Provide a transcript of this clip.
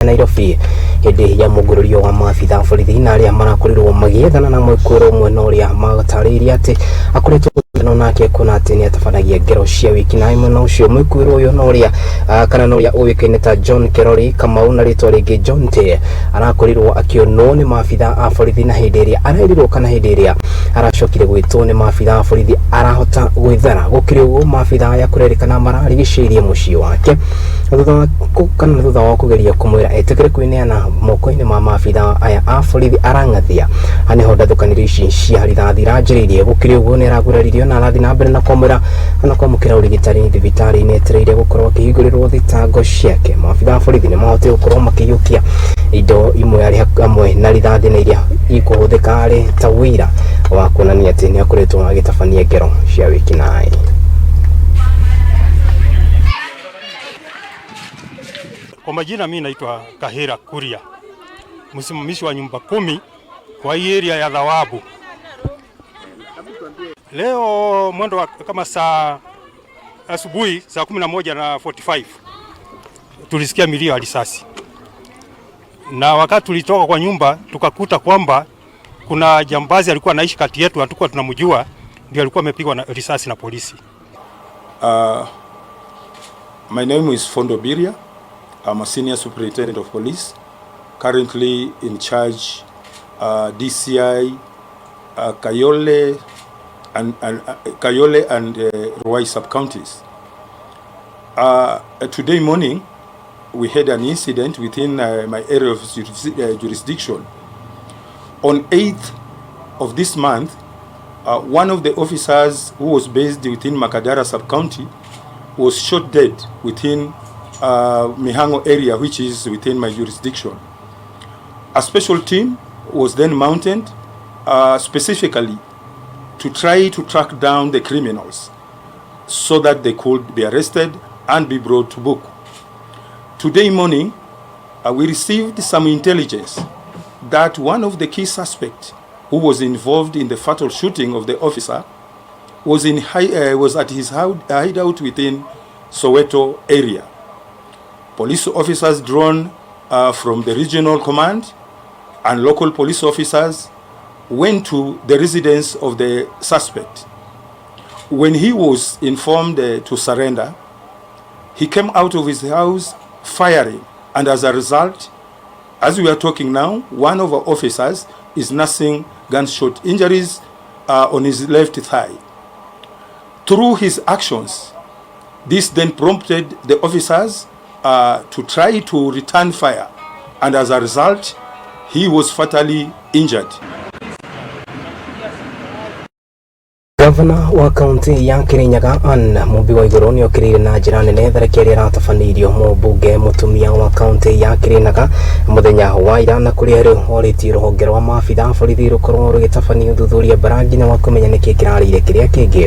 Nairobi hĩndĩ ya mũngũrũrio wa maabitha a borithi na arĩa marakorirwo magĩethana na mwĩkũĩrwo ũmwe na ũrĩa matarĩirie atĩ akoretwo no nake kuona atĩ nĩ atabanagia ngero cia wĩkinaĩ mwena ũcio. Mwĩkũĩrwo ũyũ na ũrĩa kana na ũrĩa ũĩkaine ta John Kerori Kamau na rĩtwa rĩngĩ John T arakorirwo akĩonwo nĩ maabitha a borithi na hĩndĩ ĩrĩa arerirwo kana hĩndĩ ĩrĩa aracokire gwĩtwo nĩ maabitha a borithi arahota gwĩthara. Gũkĩrĩ ũguo, maabitha aya kũrerĩkana mararigicĩirie mũciĩ wake thutha wa kana thutha wa kũgeria kũmwĩra etĩkĩre kwĩneana moko-inĩ ma maabitha aya a borithi arang'athia. Haha nĩho ndathũkanĩrio ici cia rithathi iranjĩrĩirie. Gũkĩrĩ ũguo, nĩ araguraririo na arathiĩ na mbere na kwamũra kana kwamũkĩra ũrigitani thibitarĩ-inĩ etereire gũkorwo akĩhingũrĩrwo thitango ciake. Maabitha a borithi nĩ mahotire gũkorwo makĩiyũkia indo imwe arĩ hamwe na rithathi na iria ikũhũthĩka arĩ ta ũira wa kuonania atĩ nĩ akoretwo agĩtabania ngero cia wĩkinaĩ. Kwa majina mimi naitwa Kahira Kuria, msimamizi wa nyumba 10 kwa hii area ya Thawabu. Leo mwendo wa kama saa asubuhi saa 11 na 45 tulisikia milio ya risasi, na wakati tulitoka kwa nyumba tukakuta kwamba kuna jambazi alikuwa anaishi kati yetu, hatukuwa tunamjua, ndio alikuwa amepigwa na risasi na polisi. My name is Fondo Biria. I'm a senior superintendent of police, currently in charge DCI Kayole and Kayole and Ruai sub-counties. Today morning, we had an incident within my area of jurisdiction. On 8th of this month, one of the officers who was based within Makadara sub-county was shot dead within Mihango area, which is within my jurisdiction. A special team was then mounted specifically to try to track down the criminals so that they could be arrested and be brought to book. Today morning, we received some intelligence that one of the key suspects who was involved in the fatal shooting of the officer was at his hideout within Soweto area. Police officers drawn from the regional command and local police officers went to the residence of the suspect. When he was informed to surrender, he came out of his house firing, and as a result, as we are talking now, one of our officers is nursing gunshot injuries on his left thigh. Through his actions, this then prompted the officers to try to return fire, and as a result, he was fatally injured. Gavana wa kaunti ya Kirinyaga Ann Mumbi wa Igũrũ nĩ okĩrĩire na njĩra nene tharĩkĩra ĩrĩa ĩratabanĩirio mũmbunge mũtumia wa kaunti ya Kirinyaga mũthenya wa ira, na kũrĩa rĩu orĩtie rũhonge rwa maabitha a borithi rũkorwo rũgĩtabania ũthuthuria mbara nginya wa kũmenya nĩkĩ kĩrarĩire kĩrĩa kĩngĩ.